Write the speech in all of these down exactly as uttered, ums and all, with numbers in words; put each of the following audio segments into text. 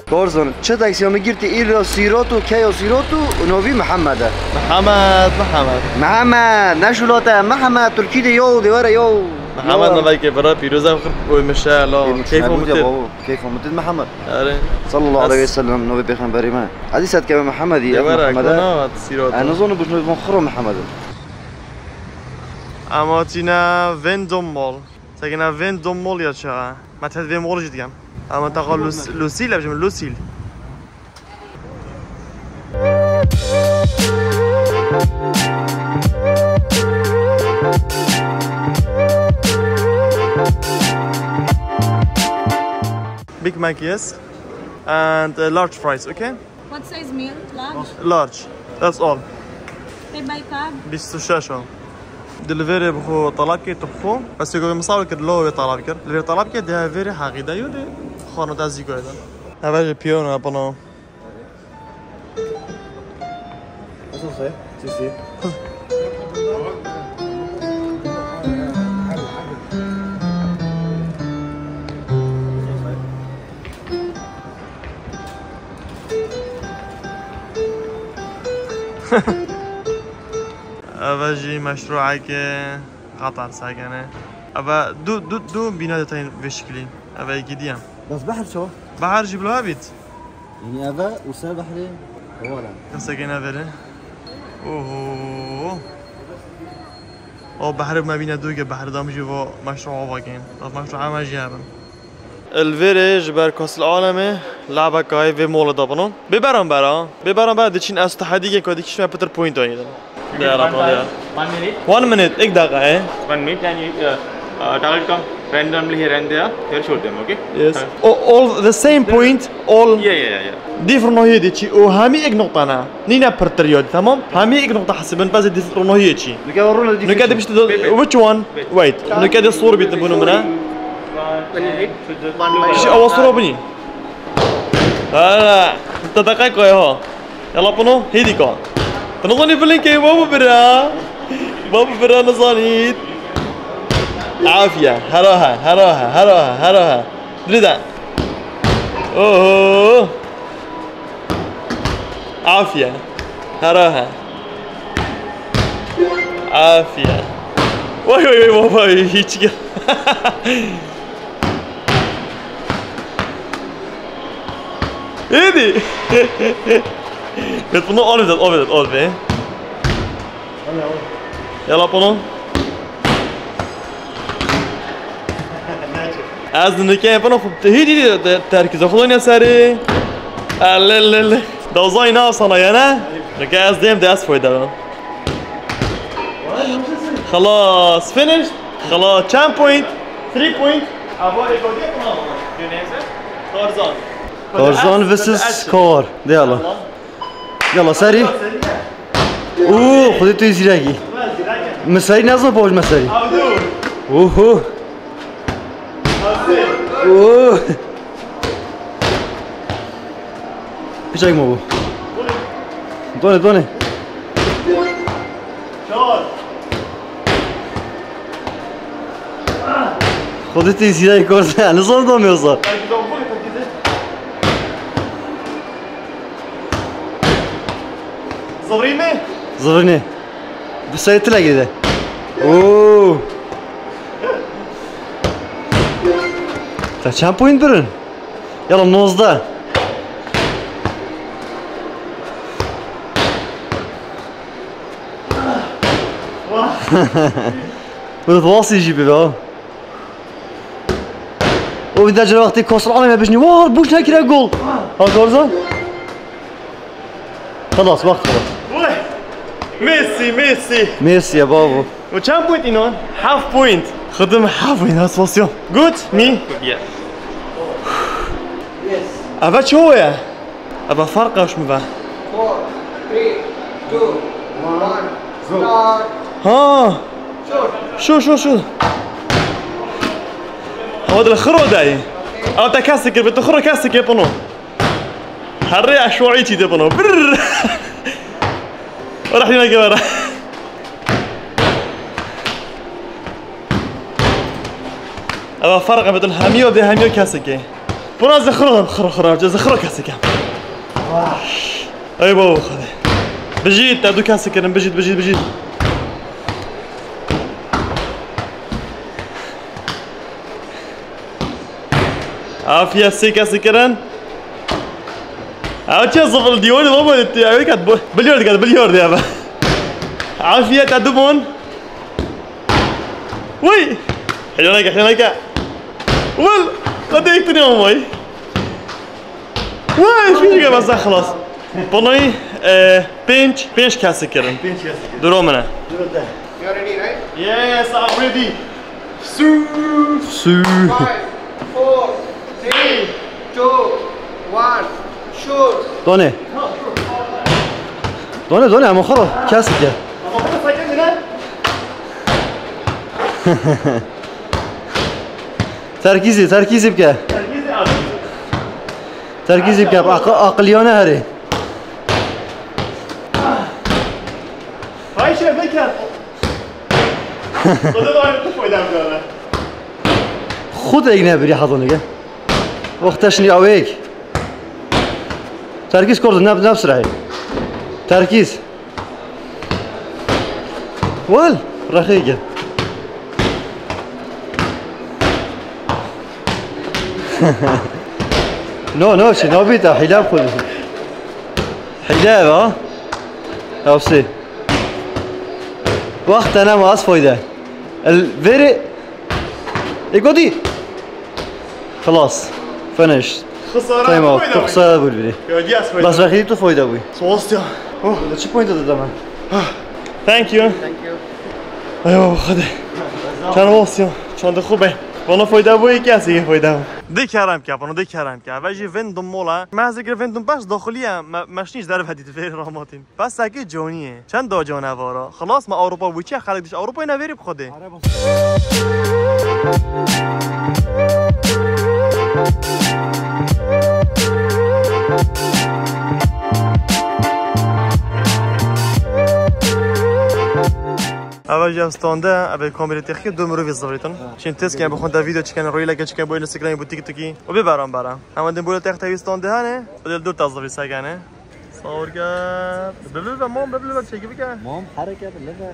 Korzon, çi taksiya min girtî îro sîrot û keyo sîrot û novî Mihemed e. Mihemed, Mihemed. Mihemed, ne şûlate, Mihemed, Tirkî de yo, de were yo. Mihemed, navayke bira pîroz e, xir oy meşe lo. Keyf omutit. Keyf omutit Mihemed. Are. Sallallahu aleyhi ve sellem, novî pêxemberî me. Ezî sedkeve Mihemedî, De were, Mihemed e. Kona vat sîrot. Ez nizanim bû ji min xiro Mihemed e. Ama tîne Vendôme Mall. Sekine Vendôme Mall ya çawa? Me tev vê mol jî dikem. Ama taqa Lus-, Lucille, bêjim Lucille. Big Mac, yes. And, uh, large fries, okay? What size meal? Large? Large. That's all. Pay by card? Bîst û şeş o. Di li vêrê bi xwe talab kê tu xwe. Bes êgo wê misal kir, lo wê talab kir. Li vêrê talab kê, di vêrê heqî de yo, di xano te zî goydan. Eve jî piyano, pano. Nasıl şey? Sisi. Eve jî meşrûeyeke Qatar sekene. Eve du, du, du bîna de tên vê şiklî. Eve yekî diye. Bes behr ço? Behr jî bila bît. Yanî eve û ser behrê hewa ne. Kesekê ne vere. Oho. O behrê me bîne du ke behr dam jî vo meşrû ava kên. Bes meşrû heme jî hebin. Li vêrê ji ber Kasil Alemê labekayê vê molê de bino. Bê beran bera. Bê beran bera diçin ez tehedî ke ku dikişme pitir point oynayalım. Değer One, one minute. One minute, ek dakika, eh? One minute and you, uh, uh, target come randomly here and there. Here shoot them, okay? Yes. Thanks. O-, all the same point, all Yeah, yeah, yeah, yeah. Different nohiyê de çi, o hemî ek nokta ne. Nîne pirtir yod, tamam? Hemî ek nokta hesibin, bes different nohiyê çi. Nuke rûne Nuke de pişti do-, Wait, wait. Which one? Wait. Wait. Nuke de sor bitin bunu mına. Kişi awa sor bini. Hala, te dakika koy ha. Yala pano, hêdî ka. Tu nizanî bilinkê, babu bira. Babu bira nizanît. Afiye, hera he, hera he, hera he, hera he. Dirî de. Oho. Afiye. Hera he. Afiye. Vay, vay, vay, baba, hiç gel. Hadi. Let's bunu al, al, al, al be. Yala bunu. Ez nike yapana xub te hîdî de terkize xulon ya serê. Elelele. Dawzay na sana yana. Nike ez dem de ez foyda. Xelas, finish. Xelas, çend point? Three point. Ava ekodiye tamam. Your name, sir? Tarzan. Tarzan versus Kor. De yala. Yala serî. Oo, xwedê tu yê zîrekî. Min serî nezan pawij me serî. Oho. Oo. Piçek me bû. Done, done. Xwedê tu yê zîrekî Kor. Nizan dom yoksa. Zivrî mi? Zivrînê. Bi serê tile girdi. Oo. Te çend point birin? Yala nozdeh. Bu da wasî jî bi ha. O bir de wextê Kostel Alem bişnî. War, buş nekire gol. Ha, Tarzan. Xelas, wext xelas. Vay! Messi, Messi. Messi ya babo. O çend point inan? Half point. Xedim half point, nasıl basıyor? Good, me? Yeah. Eve çoğu ya. Eve fark kaç mı be? Four, three, two, one, start. Ha. Shoot. Şu, şu, şu. Hava da xiro dayı. Ama ta kasık, bir xiro kasık yapın o. Herre aşağı içi de bunu. Brrr. Ora hina gevara. Ama fark betul hamiyo de hamiyo kasık. Bura zixro, xro, xro, zixro kesê kem. Ey babo xwedê. Bijît, te du kesê kirin, bijît, bijît, bijît. Afiye sê kesê kirin. Ew çi zifir dîwarê baba, tu ew ket, bilyar diket, bilyar diye be. Afiye te du bûn. Wî! Hêla neke, hêla neke. Wel, qedê yek tinê amay. Wî, şûnî ke bes xelas. Panoyî, e, pênc, pênc kesî kirin. Pênc kesî kirin. Duro min e. Duro te. You are ready, right? Yes, I'm ready. Su. Su. Five, four, three, two, one, shoot. Done. Done, done, ama xoro. Kes ke. Terkîzî, terkîzî bike. Terkîzî bike. Aqil, aqiliyane herê. Ayşe, veke. Xwedê de ayrı fayda bidane. Xud êk nebirî hezonî ke. Wexte şinî awêk. Terkîz kor ne, ne sirayê. Terkîz. Wel, rexê ke. No, no, şi nabî te hîle xwe. Hîle ev ha. Ew sê. Wexte nema ez fayde. El veri. Ê godî. Xelas. Finish. Xisara. Time out. Tu xisara bû biri. Bas vexî tu fayda bû. Spas ya. Oh. Çi point dide me? Thank you. Thank you. Ayo xwedê. Çend was ya. Çend xwe be. Bana fayda bû, iki asî fayda bû. De kerem ke, bana de kerem ke. Ve jî vindum mola. Me zikir vindum baş daxiliye. Me, me şnîş derve dît vê ramatin. Peseke caniyê. Çend da canevara. Xelas me Ewropa bû. Çi xelek diş Ewropayê ne verî bi Xwedê. Eve jî ev stande, eve kamerê têxikê du mirovî zivrîtin. Çin têz ken bi xwe de vîdeo çiken, rîleke çiken bo Instagramê bo TikTokî. Û bê beran beran. Em din bo têx tevî stande hene. Û dil dur te zivrî sekene. Sağ ol gel. Bibli be mom, bibli be çekip gel. Mom, hareket, bibli be.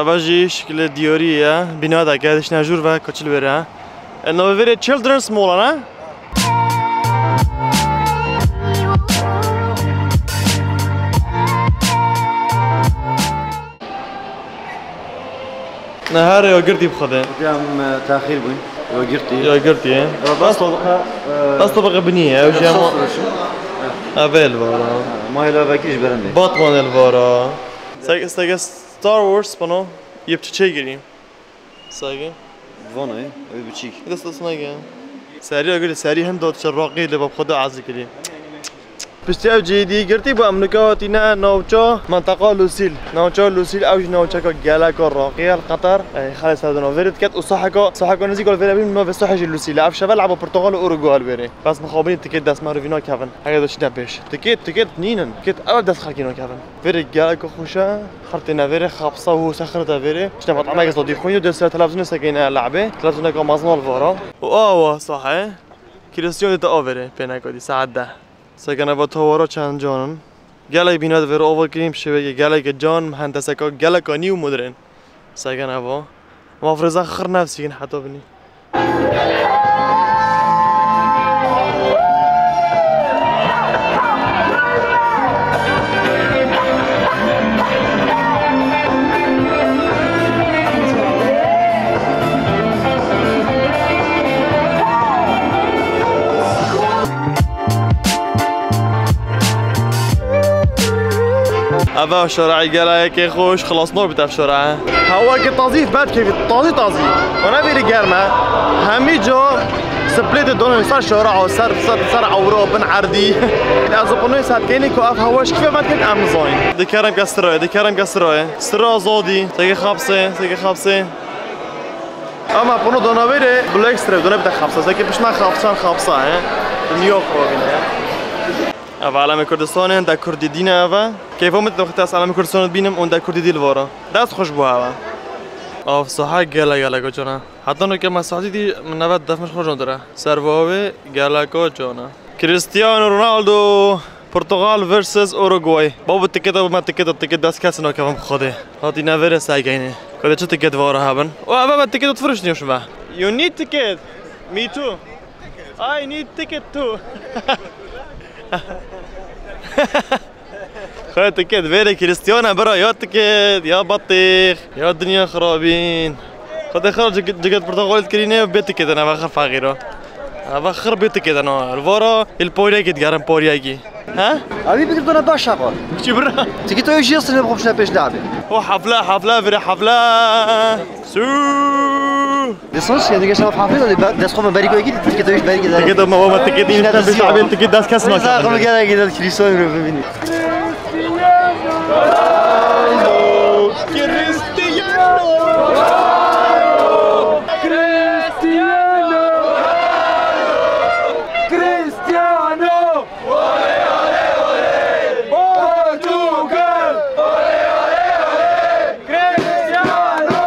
Eva jî şikilê diyarî ye. Bîna de ke dişine jûr ve kaçil wêre. E, navê vêrê Children's Mall e, ne? Ne, her ya girtî bi Xwedê. Em, e, texîr bûn. Ya girtî. Ya girtî. Bas tabiqe, e, bas tabiqe binî ye. Ew jî hema. Ev ê li vara. Mayla vekî ji berendê. Batman ê li vara. Sege, sege Star Wars pano. Yê bi çiçê girî. Sage. Vana ye, ew biçîk. Dest dest nege. Serî agir, serî hem dot çe raqî li bab xwe de azî kirî. Piştî ev cihê dî girtî bû, em nika hatîne navça menteqa Lucîl. Navça Lucîl ew jî navçeka geleka raqî ye li Qeter. Ey, xelê ser dino. Vêrê diket û saheka, saheka nizîk ol vêrê bîn navê sahê jî Lucîl. Ev şeve leba portoxal û Uruguay li vêrê. Bes mixabinî tikêt dest me rivî nakevin. Hege de çi de pêş. Tikêt, tikêt nînin. Tikêt ew dest xelkî nakevin. Vêrê geleka xweş e. Xertê nevêrê xapsa û sexirte vêrê. Çi ne bat amege zodî xwîn û dê ser televîzyonê sekeyne lehbê. Televîzyoneka mezin al vara. Û awa sahe. Kîristiyonê te avêrê pêneka dî saet deh. Sekene va tawara çend canin. Gelek bîna divêre ava kirîn bi şêwekê geleke can, muhendeseka geleka nî û modern. Sekene va. Mafrêza xir nefsî kin heta binî. Eve şore'yê gelekê xweş, xilas nabît ev şore. Hewakê tazî, ber kêfî, tazî tazî. Wana vêrî germ e. Hemî ca splêtê donin ser şore, ser, ser, ser ewro, bin erdî. Ez û pinoyê ser kênî ku ev hewa ji kî ve vet kêt em nizanin. Dikerem ke stroyê, dikerem ke stroyê. Stroya zodî, seke xapsê, seke xapsê. Ama bunu donavêrê Black Strap, dona bide xapsa. Zeki pişman xapsan xapsa, he? New York robin, he? Eva alemê Kurdistanê, da Kurdî dîne eva. Keyfo min doxit ez alemê Kurdistanê bînim û da Kurdî dî li vara. Dest xweş bû eva. Of, saha gele gele gocana. Heta nuke me saetî dî min nebe def min xweş dira. Servo avê gele gocana. Cristiano Ronaldo, Portugal versus Uruguay. Babo, tiketa, me tiketa, tiket dest kes nakevim xwedê. Hatî neverê sergeynê. Xwedê çi tiket vara hebin? O, eve me tiket firiştî şime. You need ticket? Me too. I need ticket too. Xwedê tiket, verê Cristiano bira, ya tiket, ya batîx, ya dinya xirabîn. Xwedê xir cik-, ciket Portugal kirîne bê tiket, eve xir faxîro. Eve xir bê tiket, no. Li vara, il poriyekî digerin poriyekî. He? Abi bir dona baş şaka. Çi bira? Tiketa jî sınıf komşuna peş labi. O hafla, hafla, verê hafla. Su. Lisans ya, dikkat şuna hafif de, ben ders koma beri koyayım, tiket öyle beri gider. Tiket ama baba, tiket yine sen bir abi, tiket ders kesin. Zaten gerek gider, Cristiano Ronaldo. Cristiano. Cristiano. Cristiano. Portugal! Cristiano!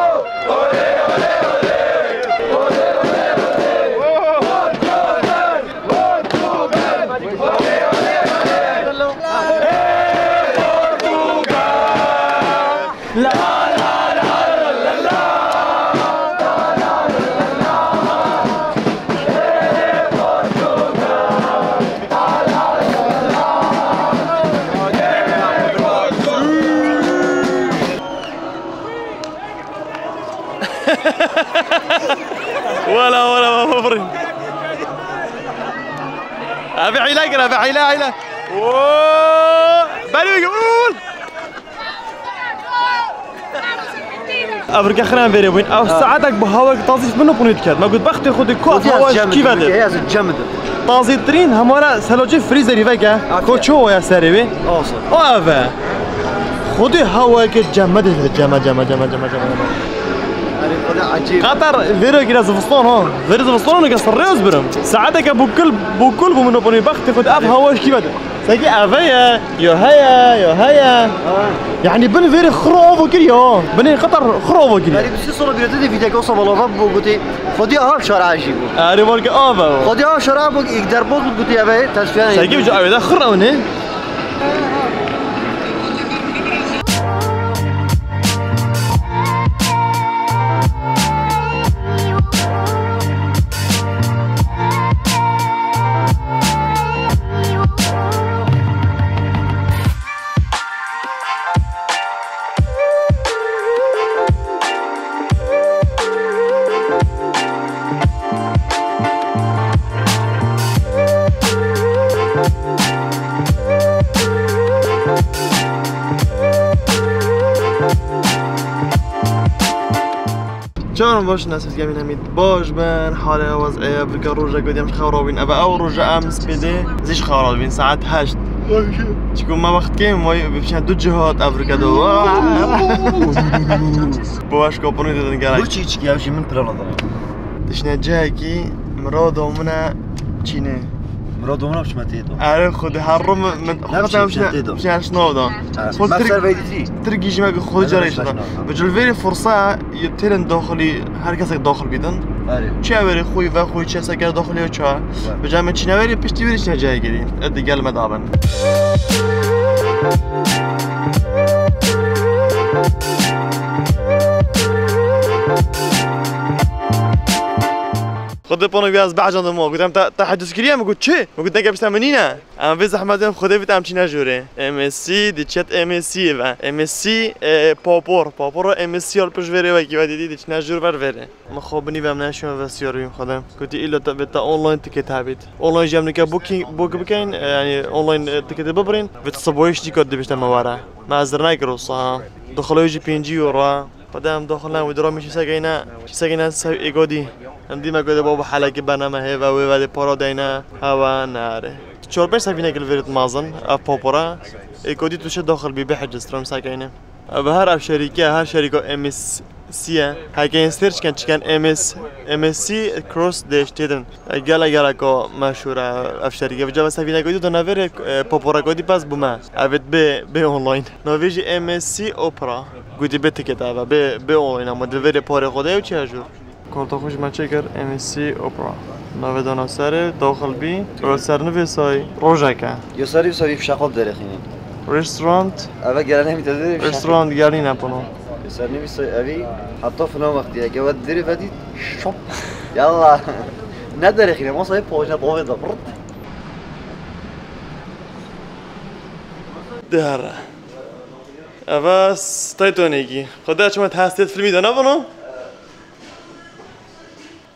Wala, wala, ma bibrin. Abi hile gir, abi hile, hile. Oo! Bari gol! Ev rike xirên verê bûn. Ev saetek bi hawek tazî min û punî diket. Me got, "Bextê xwe dê ku ev hawa ji kî ve dê?" Tazî tirîn hemara selocê frîzerî veke. Ko ço ya serê wê? O ev e. Xwedê haweke cemedê, ceme, ceme, ceme. Qatar verê kira zivistan ha. Verê zivistan ke sirrê ez birim. Saeteke bûkil, bûkil bû min û punî. Bextê xwe dê ev hawa ji kî ve dê? Seki eve ye, yo heye, yo heye. Yani bin verê xiro ovo kir ya. Binê Qatar xiro ovo kir ya. Yani bir şey sonra bir de videoya olsa valla bu goti. Xwedî av şara jî bû. Erê, belkî av e. Xwedî av şara bû, ilk derboz bû, goti eve tesfiye. Seki uca eve de xiro ne? Çawan baş in, ez hizgê min hemî baş bin, halê ew ez ê, ev rike roja ku diyem ji xew rabîn, eve ew roja em spêdê zî ji xew rabîn, saet heşt. Çiku me wext kêm, vay, bi pişan du cihat ev rike do. Bu baş kapını dedin gerek. Burçî çiki ev jî min plana dana. Dişine cihekî, mirado min e çînê. Mirado min e biçime tê do. Erê xwedê her ro min, min xwedê biçime tê do. Biçime şnav da. Xwe Tirk-, Tirkî ji me ku xwedê carê şnav da. Bi cilvêrê fursa ye têrin daxilî, her kesek daxil bîtin. Erê. Çi ew erê xwî ve xwî çi seke daxilî çi. Bi cem çîneverî piştî verî çine cayê girî. Edi gel me dabin. Xwedê pano vî ez behcandim o. Gotem te, te hedûs kiriye? Min got çi? Min got neke pişta min nîne. Em vê zehmetê em Xwedê bit em çîne jûrê. M S C, di çet M S C ve. M S C, e, papor. Papora M S C al pişt verê wekî ve dîdî, di çîne jûr ver verê. Min xwe binî ve em neşûn vestiyar wî Xwedê. Gotî îlo te, vê te online tiket hebît. Online jî em nike booking, book bikeyn, e, yani online, e, tiketê bibirîn. Vê te siboyî ştî got dibişte me were. Me ez rine kir wisa. Dixilo jî pêncî euro. Xwedê em doxilne wî dira min şîsekeyne, şîsekeyne sew êgodî. Em dîme ku dê babo helekî bername hêve wê vedê para deyne, hewe nare. Çor pênc sefînek li vêrî dimazin, ev popora. Êgodî tu şe doxil bî bê hecistron sekeyne. Ev her ev şerîke, her şerîka M S, C ye. Heke yên search ken çiken M S, M S C Cross deştê din. E, gele gele ko meşhur e ev şerî. Vêca ve sevîne kotî da navêrê, e, popora kotî pes bûme. Evet bê, bê online. Navê jî M S C Opera. Gotî bê tiket eve, bê, bê online ama di vêrê parê xwe de ew çi hejur. Karta xwe ji me çêkir, M S C Opera. Navê dana serê, daxil bî. Ew sernivîsayî rojeke. Yo sernivîsayî fişeqo derexînin. Restaurant. Eve gelen hem dedi fişeqo. Restaurant gelîne pino. Yo sernivîsayî evî heta fina wextî. Eke we dirê vedî şop. Yallah. Ne derexîne, masa hep pojna bavê da. Brrrt. Dihera. Eve Titanicî. Xwedê çima hestê filmî de nebino?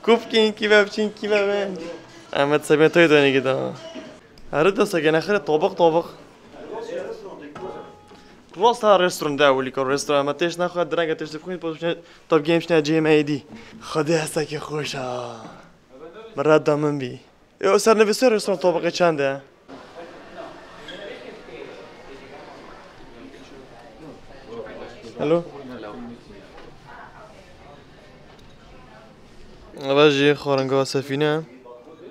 Kupkin kî ve biçin kî ve ve. Em ê sebê toy donî gida. Here desteke nexire tobiq tobiq. Rosta restoran de ewilî ko restoran me têş nexwe direnge têş dixwîn pot bişne top game şne cê me êdî. Xwedê hestekî xweş a. Min red da min bî. Yo, ser nivîsê restoran tobiqê çend e? Hello. Eve jî xwaringeha Sefîne.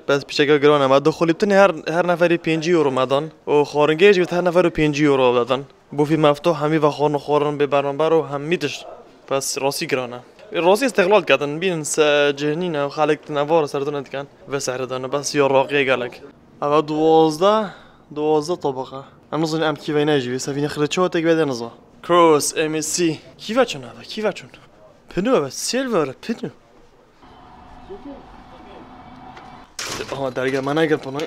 Bes piçeke giran e. Me du xulî bi tinê her, her neferî pêncî euro me dan. Û xwaringehê jî bi her neferî pêncî euro me dan. Bûfî meftuh hemî vexwarin û xwarin bê bermanber û hemî tişt. Bes rastî giran e. Rastî îstixlal dikin. Bînin se cih nîne û xelk di nava re serdane dikin. Vê serê dane. Bes ya raqiyê gelek. Eve duwazdeh, duwazdeh tobiq e. Em nizin em kî veyne jî. Vê Sefîne xire çawa têk vede niza. Cross, M S C. Kî ve çûn eve? Kî ve çûn? Pinu eve, silver, pinu. Aha, derge me negir pinu.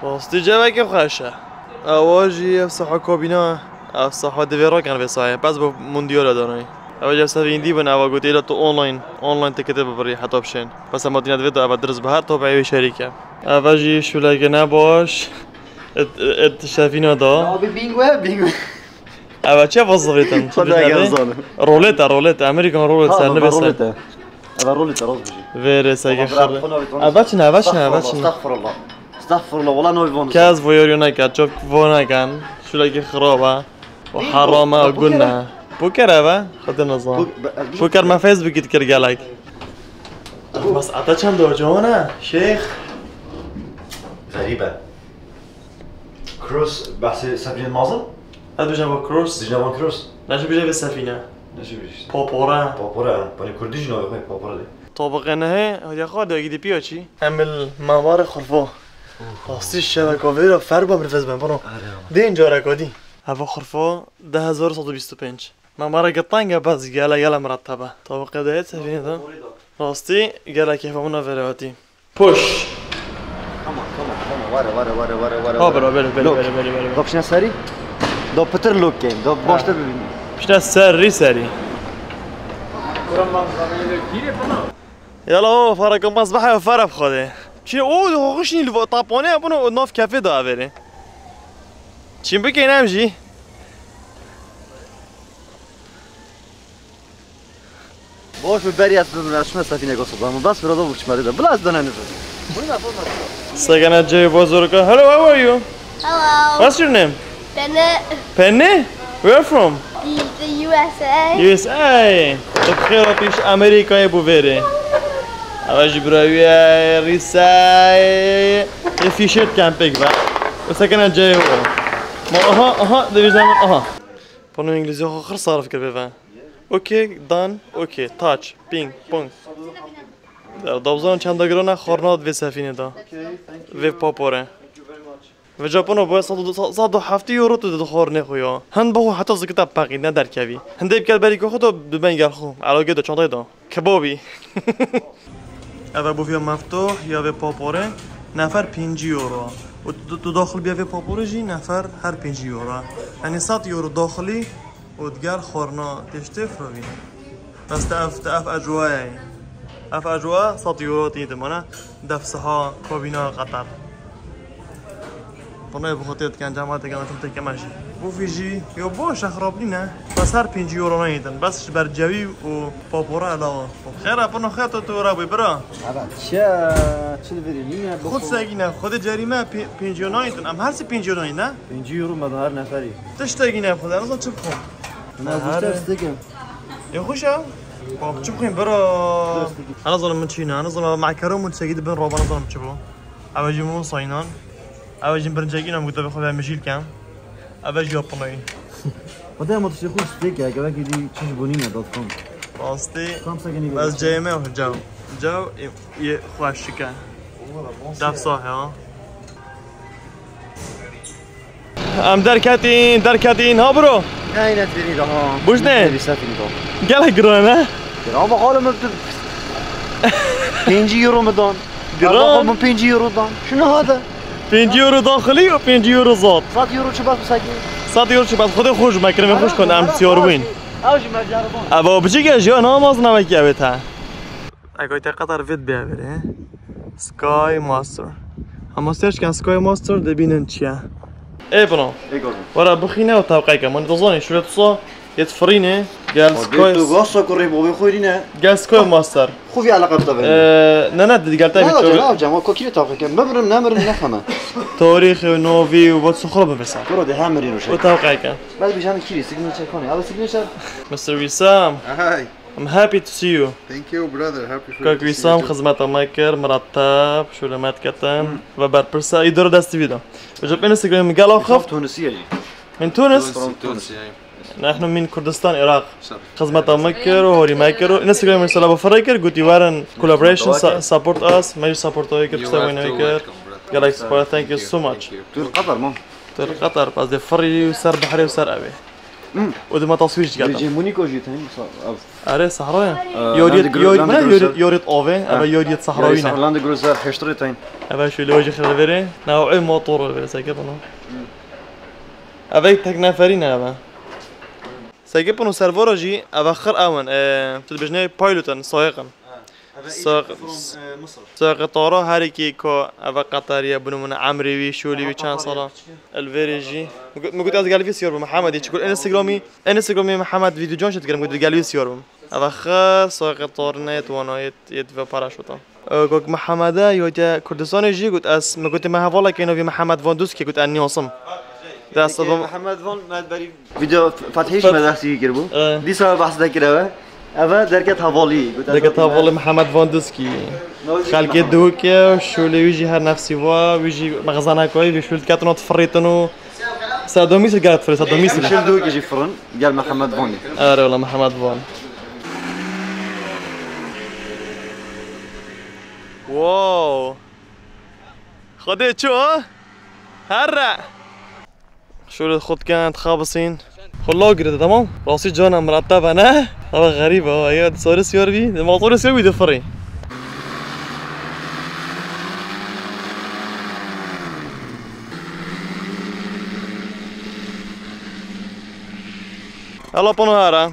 Rastî cevekê xweş e. Ewa jî ev saha kabîna, ev saha divê rakin vê sahê. Bes bo Mundial e danayî. Ewa jî ev sefî îndî bin, ewa gotî êla tu online, online tiketê bibirî heta bişên. Bes ema dîna divê tu eva dirist bi her top ewê şerîk e. Eva jî şûleke ne baş. Et, et şefîna da. Abi bingo, bingo. Eva çi vazifetin? Xwedê eger zanim. Roleta, roleta. Amerikan roleta, ser nivê ser. Roleta. Eva roleta, rast bijî. Vêrê seke xir. Eva çine, eva çine, eva çine. Estağfurullah. Estağfurullah, wala navê van. Kes voyoriyo neke, çok vo neken. Şuleki xiraba. O harama, gunna. Poker eve? Xwedê nizan. Poker me Facebook dikir gelek. Mas ata çend o, cana, şeyh? Xerîbe. Cross, behsê Sefînê Mazin? Ez dibêjim bo Cross. Dijne van Cross. Neşe bêje vê Sefîne. Neşe bêje. Popore. Popore, ha. Panî Kurdî jî navê xwe Popore de. Tobiqê nehê, hediya xwe de gidî piya çî? Em li mavarê xurfo. Rastî şeveka vê re ferba mirvez ben, bano. Dên careka dî. Heva xurfo du hezar sed û bîst û pênc. Mamareke teng e, bes gele, gele miratebe. Tobiqê de yê Sefîne de. Rastî, gelek kêfa min a vêre hatî. Push. Come on, come on, come on. Ware, ware, ware, ware, ware. Ha, bro, bele, bele, bele, bele, bele. Do pişne serî? Do pitir lok kên, do baştir bibîn. Pişne serî, serî. Yala o, fara kompas bahay o fara bixwade. Çi o, do xişnî li tapane bunu nav kefê da avere. Çin bikên em jî. Boş bir beriyat bir şuna sefine gosu. Ben bas biraz o uçmadı da. Biraz da ne nefes. Segene Jay Bozorka. Hello, how are you? Hello. What's your name? Penny. Penny? Where from? The, the U S A. U S A. Te xêra pîş Amerîkayê bû vêrê. Ava ji bira wî ye, rîsay. Ye fîşet kempek be. Segene Jay o. Ma aha, aha, devîzan aha. Pano îngilîzî xwe xir sarif kir bêve. Okey, done, okey, touch, ping, pong. Dabzan çenda girana xorna vê sefînê da. Vê papore. Vê Japano boya sed û heftê euro tu dixornê xwe ya. Hin bixwe heta zikita peqî ne derkevî. Hindê bikar berî xwe da bi ben gel xwe. Elagê da çantayê da. Kebabî. Ev e boviya meftuh ya vê paporê nefer pêncî euro. Û tu, tu daxil biya vê paporê jî nefer her pêncî euro. Yanî sed euro daxilî û diger xwarina têştê firovî. Bes te ev, te ev ecwayê. Ev ecwa sed euro tî dimane. Def siha kabîna Qatar. Pinoyê bi xwe tê dikin, cemaatê gana tim têkeme jî. Bûfî jî, yo baş e, xirab nîne. Bes her pêncî euro nayîtin. Bes ji ber cewî û papora elawa. Xêr e, pino xêr to tu ra bû bira. Eva, çi, çi li virî nîne, xud segîne, xwedê cerîme pê-, pêncî euro nayîtin. Em her sî pêncî euro nayîn, ne? Pêncî euro me da her neferî. Tiştekî ne xwedê, ez çi bixwim? Ne, bu Her- işte steak e. Ê xweş e. Bak, çi bixwîn bira. Ana zalim min çî ne, ana zalim makeron min çekî dibin roba, ana zalim çi bû. Ev jî min saynan. Ev jî birincekî nam gotê xwe ve mijîl kem. Ev jî yapınayî. Xwedê ma tiştê xwe steak e, gevekî dî çiş bûnî ne, dot com. Rastî. Tam sekinî bes ceyê me caw. Caw, yê xweşik e. Def sah ya. Em derketîn, derketîn, ha bro. Neyne dibêrî daha. Bujne. Neyne dibêrî sefîn daha. Gelek giran e. Giran bak oğlum, öptüm. Pêncî euro mu dan? Giran. Bak oğlum, pêncî euro dan. Şunu hadi. Pêncî euro daxilî û pêncî euro zat. Sat euro çi bas bu saki? Sat euro çi bas? Xwedê xweş me kirin, xweş kon, em siyar bûyn. Ew jî me diyar bûn. Eva biçik e, jiyan namaz navekî ev e te. Egoyte Qatar vid bê verê. Sky Master. Ama serçken Sky Master dibînin çi ye? Ê bino. Ê gordon. Wara bixîne û tewqeyke. Min dozanî şûre tusa yet firîne. Gel Sky. Tu gasa kurê bobê xwirîne. Gel Sky Master. Xu vî eleqa bita verîne. Ee, ne, ne, digel te Ne bir alacağım, ne alacağım? O kokile tewqeyke. Mimirim, nemirim, ne feme. Tarîxê û novî û vat suxura bibirsa. Kuro de hem mirî ruşe. O tewqeyke. Bel bir canı kiri, signature koni. Abi signature. Mister Wissam. Hi. I'm happy to see you. Thank you, brother. Happy for Kak you to see Wissam you too. Xizmeta me kir, mirattab, şûle me diketin. Hmm. Ve berpirsa, îdara destî vî de. Ji Instagram gel axif. Tunisiye. Min Tunis. Tunisiye. Nahnu min Kurdistan, Iraq. Xizmeta me kir û horî me kir û Instagram min sela bifirê kir, gotî werin collaboration, sa- support us, me jî support wê kir, pişta wê newê kir. Gelek spas, thank you so much. Tu li Qatar mam. Tu li Qatar, ez dê firî û ser behrê û ser evê. Hmm. Û dima taswîr jî diketim. Cê Munîko jî tên, sa- ev. Erê, sehra ye. Ee, Yoriyet, Land Cru-, yoriyet, Land ne, Cruiser. Yoriyet, yoriyet avê, Ha. Eve yoriyet sehrawî ne. Land Cruiser heştirê tên. Eve şu lojî xirverê, ne o motor verê, seke bunu. Eve tek neferî ne eve. Seke bunu servora jî, eve xir ew in, e, tu dibêjinê pilot in, sayiq in. Sa- Sayiqê tara her yekî ku eve Qetariye, bi nimûne Emrê wî, Şûlî wî çend sala. Li vêrê jî. Min got, min got ez gel vî siyar bim, Mihemedî, çikur Instagramî, Instagramî Mihemed vîdyo can şit kirim, got gel vî siyar bim. Eve xir sayiqê tarine yê wana yê, yê dive para şota. Got Mihemede, yote Kurdistanê jî, got ez, min gotê me hevalekê navî Mihemed Van Duskî, got ez niyasim. Dest Peki, adam Mihemed Van me berî Video Fethî jî me behsî wî kiribû. E. Dîsa behs de kir eve. Eve derket hevalî. Derket hevalî Mihemed Van Duskî. Xelkê Duhokê, Şûlê wî jî her nefsî va, wî jî mexzaneka wî, wî Şûl diketin û difirîtin û Sedo Mîsir gel difirî, Sedo Mîsir. Şûl Duhokê jî firin, gel Mihemed Van. Erê wela Mihemed Van. Wow. Xwedê çi o? Herre. Şûlê xwe dikin, dixabisîn. Xwe law girêde, tamam? Rastî cana min re tebe, ne? Ama xerîb e, eger di sorê siyar bî, di motorê siyar bî difirî. Hela pano here.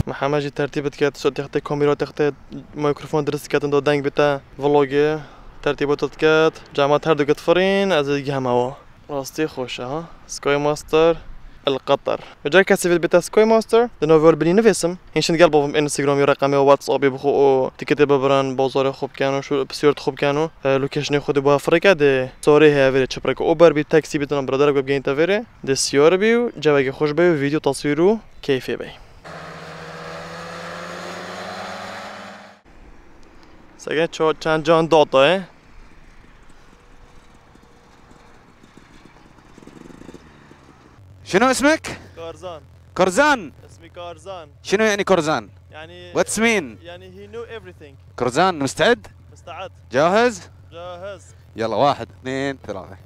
Mihemed jî tertîb dike, tu textê kamera, textê mikrofon dirist diketin do deng bite vlogê. Tertîba tu diket, cema her du ket firîn, ez ê giheme wa. Rastî xweş e, ha? Sky Master El Qatar. Eger kesî vê bête Sky Master, di nav wer binî nivêsim. Hîn şin gel bavim Instagram ya reqemê û WhatsApp bixwe û tiketê bibirin, bazarê xwe bikin û şu pisiyor xwe bikin û, e, locationê xwe di bu firike de sorê heye verê çiprek Uber bî, taksî bî, tena biraderek bigeyîn te verê. De siyar bî û cevekê xweş bê û vîdeo taswîr û keyfê bê. Sege ço-, çend can data ye? شنو اسمك؟ كارزان. كرزان. اسمي كارزان. شنو يعني كرزان؟ يعني What's mean؟ يعني he know everything. كرزان، مستعد؟ مستعد. جاهز؟ جاهز. يلا، واحد، اثنين، ثلاثة.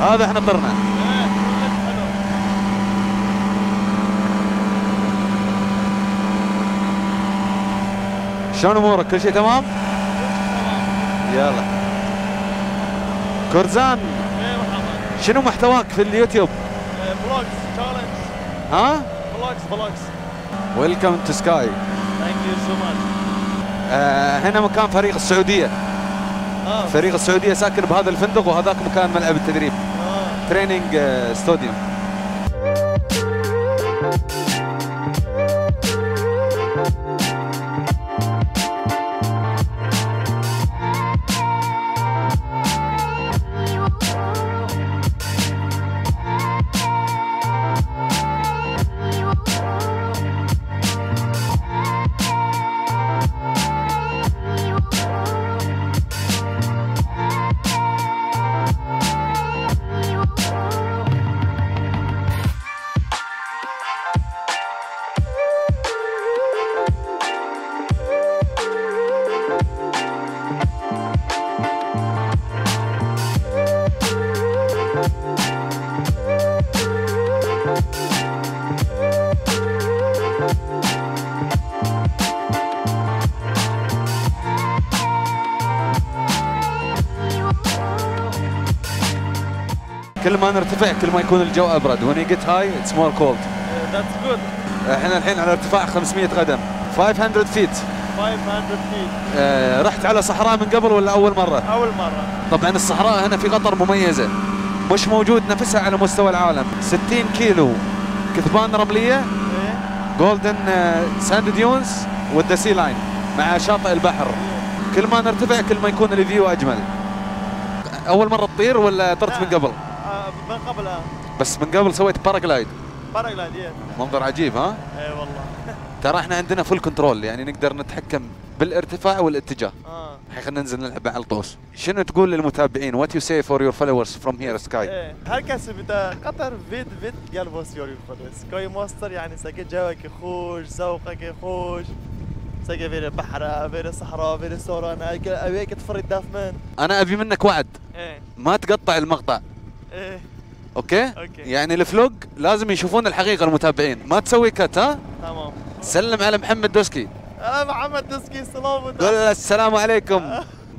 هذا احنا طرنا. شلون امورك؟ كل شيء تمام؟ يلا. كرزان، إيه محمد. شنو محتواك في اليوتيوب؟ إيه، فلوجز، تشالنج. ها؟ فلوجز، فلوجز. Welcome to Sky. Thank you so much. آه، هنا مكان فريق السعودية. آه. فريق السعودية ساكن بهذا الفندق، وهذاك مكان ملعب التدريب. آه. تريننج، آه، ستوديوم. كل ما نرتفع، كل ما يكون الجو أبرد. When you get high, it's more cold. That's good. احنا الحين على ارتفاع خمسمية قدم. Five hundred feet. Five hundred feet. آه، رحت على صحراء من قبل ولا أول مرة؟ أول مرة. طبعًا الصحراء هنا في قطر مميزة. مش موجود نفسها على مستوى العالم. ستين كيلو كثبان رملية. إيه. جولدن، آه، ساند ديونز والذا سي لاين مع شاطئ البحر. كل ما نرتفع كل ما يكون الفيو أجمل. أول مرة تطير ولا طرت من قبل؟ آه، من قبل، آه. بس من قبل سويت باراجلايد. باراجلايد، إيه. منظر عجيب، ها؟ إيه والله. ترى إحنا عندنا فول كنترول، يعني نقدر نتحكم بالارتفاع والاتجاه. آه. الحين خلينا ننزل نلعب مع الطوس. شنو تقول للمتابعين؟ What you say for your followers from here, Sky? إيه. Herkes bi te Qatar vid vid gel vos yor followers. Sky Master, يعني سكي جوك خوش، ذوقك خوش. سكي فيري بحرة، فيري صحراء، فيري سورانة، أويك تفري الدافمن. أنا أبي منك وعد. إيه. ما تقطع المقطع. إيه. أوكي؟ أوكي. يعني الفلوج لازم يشوفون الحقيقة المتابعين، ما تسوي كت، ها؟ تمام. سلم على محمد دوسكي. آه، محمد دوسكي، سلام. قول له السلام عليكم.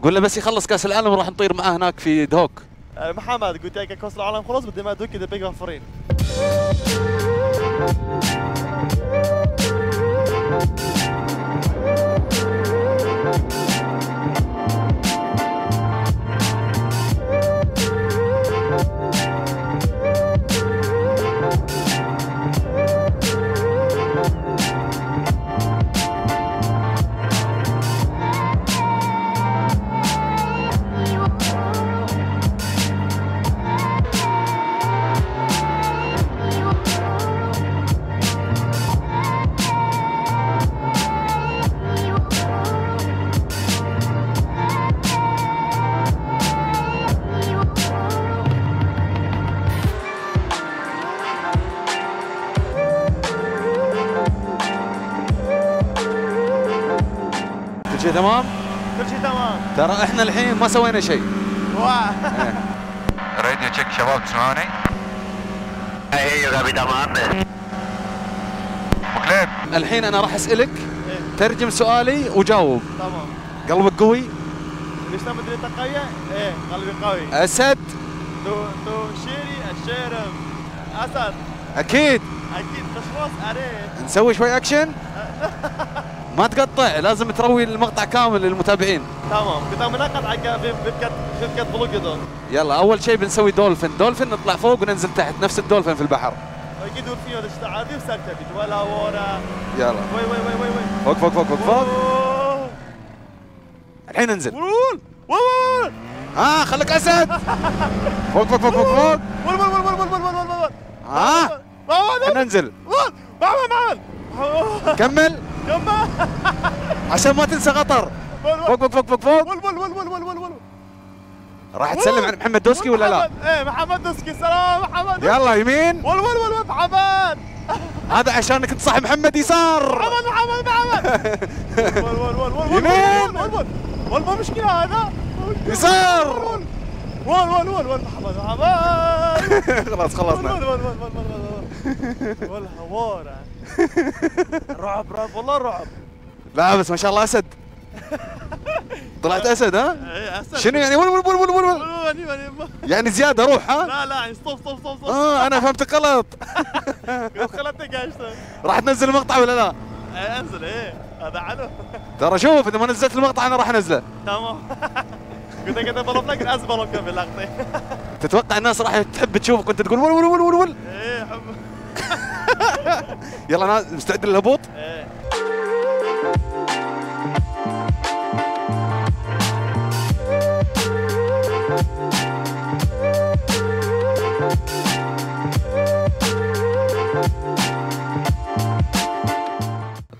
قول له بس يخلص كأس العالم وراح نطير معاه هناك في دهوك. آه، محمد، قلت لك كأس العالم خلص، بدي ما دوكي دي بيك فرين. كل شيء تمام؟ كل شيء تمام. ترى احنا الحين ما سوينا شيء. واه. إيه. راديو تشيك، شباب تسمعوني؟ اي، اي، غبي، تمام. ابو كليب. الحين انا راح اسالك، إيه. ترجم سؤالي وجاوب. تمام. قلبك قوي؟ ليش تمدري تقوية؟ ايه، قلبي قوي. اسد؟ تو، تو شيري، الشيرم. اسد. اكيد. اكيد، مش راس عليه. نسوي شوي اكشن؟ ما تقطع، لازم تروي المقطع كامل للمتابعين. تمام، كنت عم نقطع على في، في الكت، في الكت بلوجدو. يلا، اول شيء بنسوي دولفين. دولفين، نطلع فوق وننزل تحت، نفس الدولفين في البحر. اكيد دولفين هذا عادي وسالفة ولا ورا. يلا. وي، وي، وي، وي، وي. فوق، فوق، فوق، فوق، فوق. أوه. الحين انزل. ول، ول، ول، ول. ها، خليك اسد. فوق، فوق، فوق، فوق، فوق. ول، ول، ول. ها. ما، ما، ما. خلينا ننزل. ول، ما، ما، ما. كمل. كمل. عشان ما تنسى قطر. ول، ول. فوق، فوق، فوق، فوق، فوق. ول، ول، ول. راح تسلم على محمد دوسكي ولا لا؟ محمد، ايه، محمد دوسكي، سلام محمد دوسكي. يلا يمين. ول، ول، ول، ول، محمد. هذا عشانك انت صح محمد، يسار. محمد، محمد، محمد. ول، ول، ول، ول، ول، يمين. ول، ول، ول. ول، مو مشكلة هذا. يسار. ول، ول، ول، ول، محمد، محمد. خلاص، خلصنا. ول، ول، ول، ول، ول، ول. والله هوارة. رعب، رعب، والله رعب. لا، بس ما شاء الله أسد. طلعت اسد، ها؟ ايه، اسد. شنو يعني؟ ول، ول، ول، ول، ول، ول. ول، ول، ول، ول. يعني زياده روح، ها؟ لا، لا، يعني stop، stop، stop، stop. اه، انا فهمت غلط. غلطت يا اشتر. راح تنزل المقطع ولا لا؟ ايه، انزل، ايه. هذا حلو. ترى شوف، اذا ما نزلت المقطع انا راح انزله. تمام. قلت لك انت بلوف لك، لازم بلوف كان باللقطه. تتوقع الناس راح تحب تشوفك وانت تقول ول، ول، ول، ول، ول؟ ايه، حب. يلا، نا-، مستعد للهبوط؟ ايه.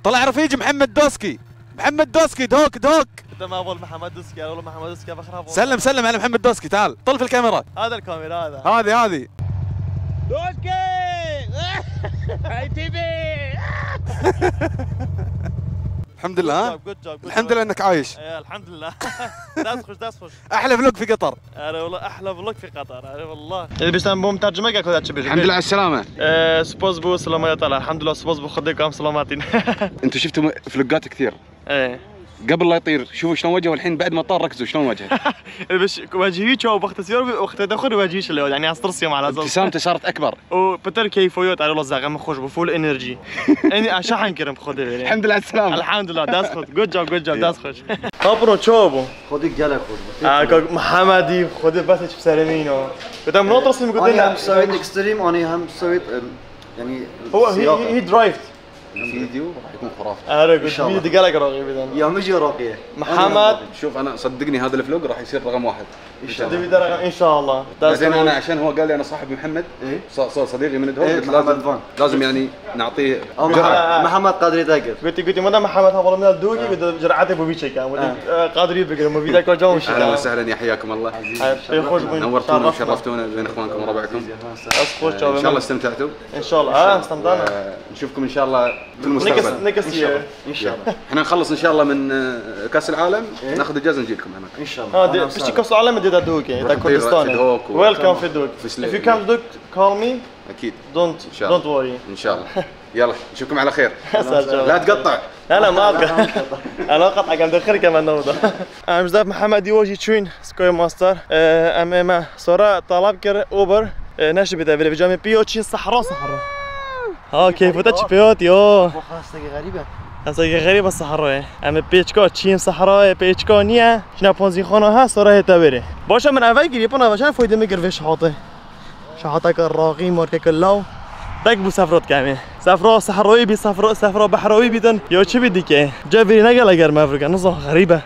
طلع رفيج محمد دوسكي. محمد دوسكي، دوك، دوك. انت ما بول محمد دوسكي، انا والله محمد دوسكي بخرب والله. سلم، سلم على محمد دوسكي، تعال. طل في الكاميرا. هذا الكاميرا هذا. هذه، هذه. دوسكي! اي تي في! الحمد لله، ها؟ Good job, good job. الحمد لله انك عايش. ايه، الحمد لله. داس خوش، داس خوش. احلى فلوق في قطر. انا والله احلى فلوق في قطر، انا والله. البس انا بوم ترجمه قاعد كذا تشبه. الحمد لله على السلامه. آه، سبوز بو سلامه يا طلع. الحمد لله، سبوز بو خدك كام سلاماتين. انتوا شفتوا م-، فلوقات كثير. ايه. قبل لا يطير، شوفوا شلون وجهه، والحين بعد ما طار ركزوا شلون وجهه. بس وجهي شو وقت سيور، وقت دخل وجهي شلون، يعني، أسطر سيوم على أساس. ابتسامته صارت أكبر. وبتر كيفية، تعالوا الله زاغم خوش بفول انرجي. اني اشحن كرم خدي بيلي. الحمد لله على السلامة. الحمد لله، داس خد. Good job، good job، داس خوش. هابرو، شو ابو؟ خدي قالك خد. آه، كوك محمدي، خدي بس هيك بسلمينه. بدنا مناطر سيم قلت أنا لنا. هم سويت اكستريم، أنا هم سويت، أم، يعني، هو هي، سيارة. هي، هي درايفت. الفيديو راح يكون خرافي. انا قلت إن شاء الله. فيديو قالك راقي بدنا. يا مجي راقية. محمد. شوف، أنا صدقني هذا الفلوق راح يصير رقم واحد. إن شاء الله. فيديو درجة إن شاء الله. بعدين أنا عشان هو قال لي أنا صاحب محمد، إيه؟ ص-، ص-، صديقي من الدهوك، إيه، قلت محمد لازم، فان. لازم يعني نعطيه أو مح-، جرعة. محمد قادر يتاجر. قلت، قلت ماذا محمد هذا من الدوقي، آه. قلت جرعته بوبيتشيكا. آه. آه، قادر يبقى، ما بيدك وجهه إن شاء الله. أهلًا وسهلًا، يا حياكم الله. حياك الله. نورتونا وشرفتونا بين إخوانكم وربعكم. أسخوش إن شاء الله استمتعتوا. إن شاء الله. آه، استمتعنا. ونشوفكم إن شاء الله في المستقبل. Next، next year. إن شاء الله. إحنا نخلص إن شاء الله من، آه، كأس العالم، إيه؟ ناخذ إجازة نجيكم هنا. إن شاء الله. ها، دي، أهلًا وسهلًا. بشتي كأس العالم دي دادوكي، نروح دا كردستان. دهوك و-، Welcome في دوك. في سليم. If you come دوك، call me. أكيد. Don't، إن شاء الله. Don't worry. إن شاء الله. يلا، نشوفكم على خير. لا تقطع. لا، لا، ما أقطع. أنا أقطع، قام دخل كمان نوضة. أنا بزاف محمد يوجي تشوين، سكوي ماستر. آه، أم، أم، سورا طلب كر أوبر. آه، ناشي بدا بلا بجامي بيو تشين صحراء، صحراء. ها، كيف وتا تشبيوت، يو. خاصة غريبة. خاصة غريبة الصحراء. أم بيتشكو تشين صحراء، بيتشكو نيا. شنا بونزي خونا ها، سورا هي تاويري. باشا من أفاي قريب، أنا باشا فويدة مقر فيش حاطي. شحاتك الراقي ماركك اللاو. تك بو سفرات كامي. سفرة صحراوي بي سفرة، سفرة بحراوي بيتن. يو چه بي ديكي؟ جا فيري نقل أجر ما أفريقيا، نظام غريبة.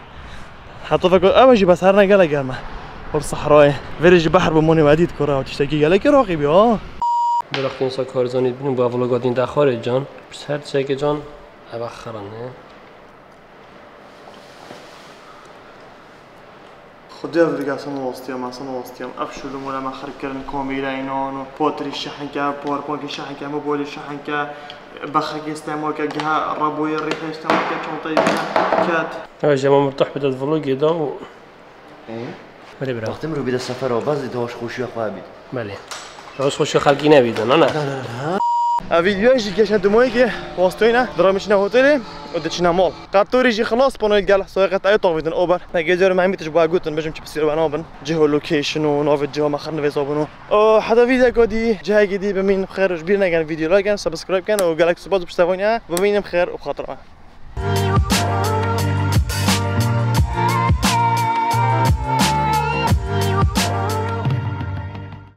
حتی فکر، ئەوە ژی بەس هەر نەگەلە گەرمە. وەر سەحرایە. Vêrê ji behr bi monê we dît kura û tiştekî gelekî roqî bî, ha. Biraxtî insa karizanî dibînin, bu vloga dîn dexwarê can. Biz her tiştekê can, eve xirin e. Xwedê virga sana wastiyam, sana wastiyam. Ev şûlûmûle me xir kirin, komîreynan û potrî şehinke, powerpointî şehinke, mobilî şehinke, bexekê stemake, geha reboyê rîxê stemake, çantayê ket. Ew jema mirtah bide di vlogê de û Ê? Belê bira. Wextê mirov bide sefera, baz dê hoş xweşiya xwe bît. Belê. Hoş xweşiya xelkî nebît, na, na. Ev vîdyoya jî geşne dumoyekê wastoyne, diramin çine hotelê û diçine mal. Qetorî jî xilas, panoyê gel, soya qet ew tavîtin ober. Ne gêcer me hemî tişt boya gotin, bijim çi pisî we nabin. Cih û location û navê cihê me xir nivês abin û. Û heta vîdyoyeka dî, cihekî dî bimîn xêr, ji bîr nekin vîdyo like ken, subscribe ken û gelek spas û piştevaniya. Bimînim xêr û xatir me.